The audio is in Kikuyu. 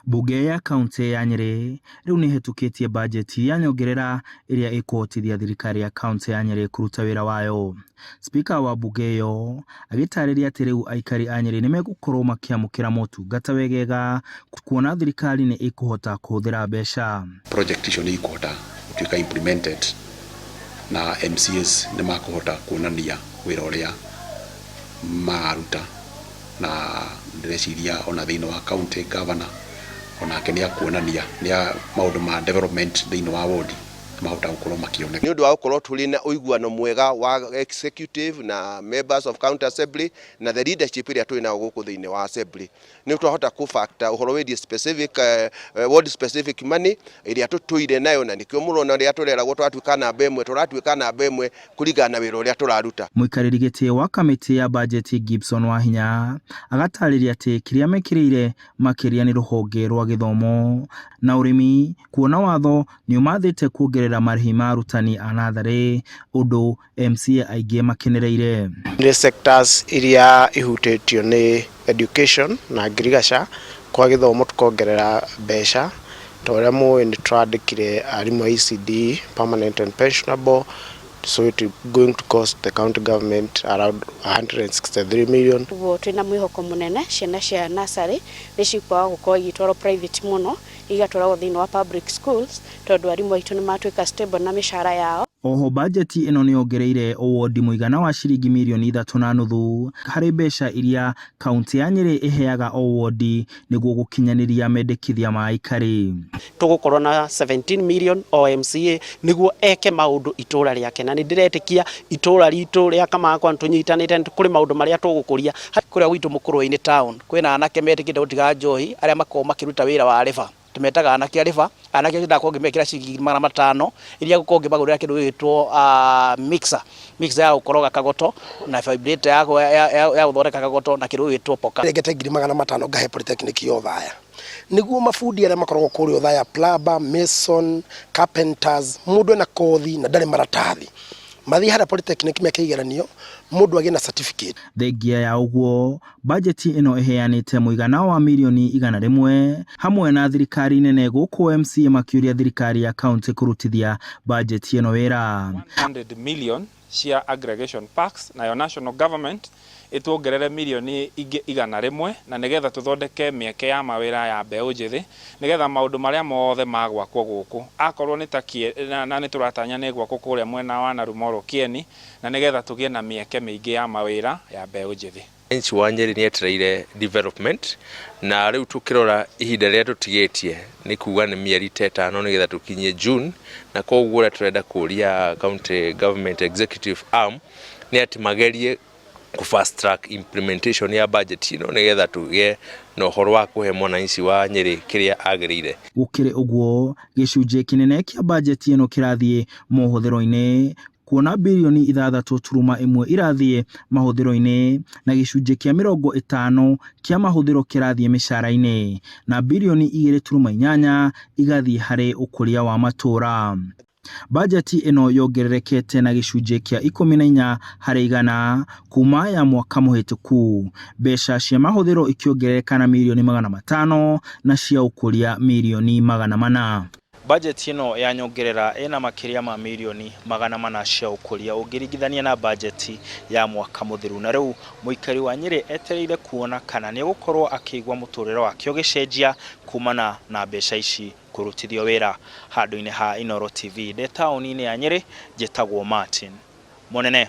Mbunge ya kaunti ya Nyeri rĩu nĩ ĩhetũkĩtie bajeti ya nyongerera ĩrĩa ĩkũhotithia thirikari ya kaunti ya Nyeri kũruta wĩra wayo. Spika wa mbunge ĩyo agĩtarĩria atĩ rĩu aikari a Nyeri nĩ megũkorwo makĩamũkĩra motungata wegega kuona thirikari nĩ ĩkũhota kũhũthĩra mbeca. Project icio nĩ ikũhota gũtuĩka implemented na MCAs nĩ makũhota kuonania wĩra ũrĩa mararuta, na ndĩreciria ona thĩinĩ wa county governor onake nĩ akuonania nĩ maũndũ ma development thĩinĩ wa ward mahota gũkorwo makĩoneka. Nĩ ũndũ wa gũkorwo tũrĩ na ũiguano mwega wa executive na members of county assembly na the leadership ĩrĩa twĩ nayo gũkũ thĩinĩ wa assembly, nĩ twahota kũ factor ũhoro wĩgiĩ specific ward specific money ĩrĩa tũtũire nayo, na nĩkĩo mũrona rĩrĩa tũreragwo twatuĩka namba 1, tũratuĩka namba 1 kũringana na wĩra ũrĩa tũraruta. Mũikarĩri gĩtĩ wa kamĩtĩ ya bajeti Gibson Wahinya agatarĩria atĩ kĩrĩa mekĩrĩire makĩria nĩ rũhonge rwa gĩthomo na ũrĩmi, kuona watho nĩ ũmathĩte kuongerera marĩhi ma arutani a natharĩ, ũndũ MCA aingĩ makenereire. Nĩ sectors iria ihutĩtio nĩ education na ngirigaca, kwa gĩthomo tukongerera mbeca ta ũrĩa mũĩ nĩ tũrandĩkire arimũ a ECD permanent and pensionable, so it is going to cost the county government around 163 million. Ũguo twĩna mwĩhoko mũnene ciana cia nursery nĩ cikwaga gũkorwo igĩtwarwo private mũno, igatwaragwo thĩinĩ wa public schools, tondũ arimũ aitũ nĩ matuĩka stable na mĩcara yao. Oho bajeti ĩno nĩ yongereire o wondi mũigana wa ciringi mirioni 3.5 harĩ mbeca iria kaunti ya Nyeri ĩheaga o wondi nĩguo gũkinyanĩria mendekithia ma aikari. Tũgũkorwo na 17 million o MCA nĩguo eke maũndũ itũra rĩake, na nĩ ndĩretĩkia itũra ritũ rĩa Kamakwa tũnyitanĩte kũrĩ maũndũ marĩa tũgũkũria. Kũrĩa gwitũ Mũkũrwe-inĩ town kwĩna anake metĩkĩte gũtiga njohi arĩa makoragwo makĩruta wĩra wa riba, tũmetaga anake a riba. Anake acio ndakorwo ngĩmekĩra ciringi 500 iria ngũkorwo ngĩmagũrĩra kĩndũ gĩgwĩtwo mixer, mixer ya gũkoroga kagoto na vibrator ya gũthondeka kagoto na kĩndũ gĩgwĩtwo poka. Rengete 500,000 ngahe polytechnic ya Othaya nĩguo mabundi arĩa makoragwo kũrĩa Othaya, plumber, mason, carpenters, mũndũ ena kothi na ndarĩ maratathi, mathiĩ harĩa polytechnic meke igeranio, mũndũ agĩe na certificate. Thengia ya ũguo, bajeti ĩno ĩheanĩte mũigana wa mirioni 100 hamwe na thirikari nene gũkũ MCA makĩũria thirikari ya kaunti kũrutithia bajeti ĩno wĩra. 100 million cia aggregation packs, nayo national government ĩtuongerere mirioni ingĩ 100, na nĩgetha tũthondeke mĩeke ya mawĩra ya mbeũ njĩthĩ, nĩgetha maũndũ marĩa mothe magwakwo gũkũ akorwo nĩ ta na nĩ tũratanya nĩ gwakwo kũrĩa mwena wa Narumoro Kieni, na nĩgetha tũgĩe na mĩeke mĩingĩ ya mawĩra ya mbeũ njĩthĩ. Wananchi wa Nyeri nĩ etereire development, na rĩu tũkĩrora ihinda rĩrĩa tũtigĩtie nĩ kuga nĩ mĩeri ta 5 nĩgetha tũkinyie June, na koguo ũrĩa tũrenda kũria county government executive arm nĩ atĩ magerie kũ fast track implementation ya budget ĩno nĩgetha tũgĩe na ũhoro wa kũhe mwananchi wa Nyeri kĩrĩa agĩrĩire. Gũkĩrĩ ũguo, gĩcunjĩ kĩnene kĩa bajeti ĩno kĩrathiĩ mohũthĩro-inĩ, kuona birioni 6.1 irathiĩ mahũthĩro-inĩ na gĩcunjĩ kĩa 50 kĩa mahũthĩro kĩrathiĩ mĩcara-inĩ na birioni 2.8 igathiĩ harĩ ũkũria wa matũũra. Bajeti ĩno yongererekete na gĩcunjĩ kĩa 14 harĩ igana kuma ya mwaka mũhĩtũku, mbeca cia mahũthĩro ikĩongerereka na mirioni 500 na cia ũkũria mirioni 400. Budget ĩno ya nyongerera ĩna makĩria ma mirioni 400 cia ũkũria ũngĩringithania na bajeti ya mwaka mũthiru, na rĩu mũikari wa Nyeri etereire kuona kana nĩ egũkorwo akĩigua mũtũrĩre wake ũgĩcenjia kumana na mbeca ici kũrutithio wĩra. Handũ-inĩ ha Inooro TV ndĩ taũni-inĩ ya Nyeri, njĩtagwo Martin Mũnene.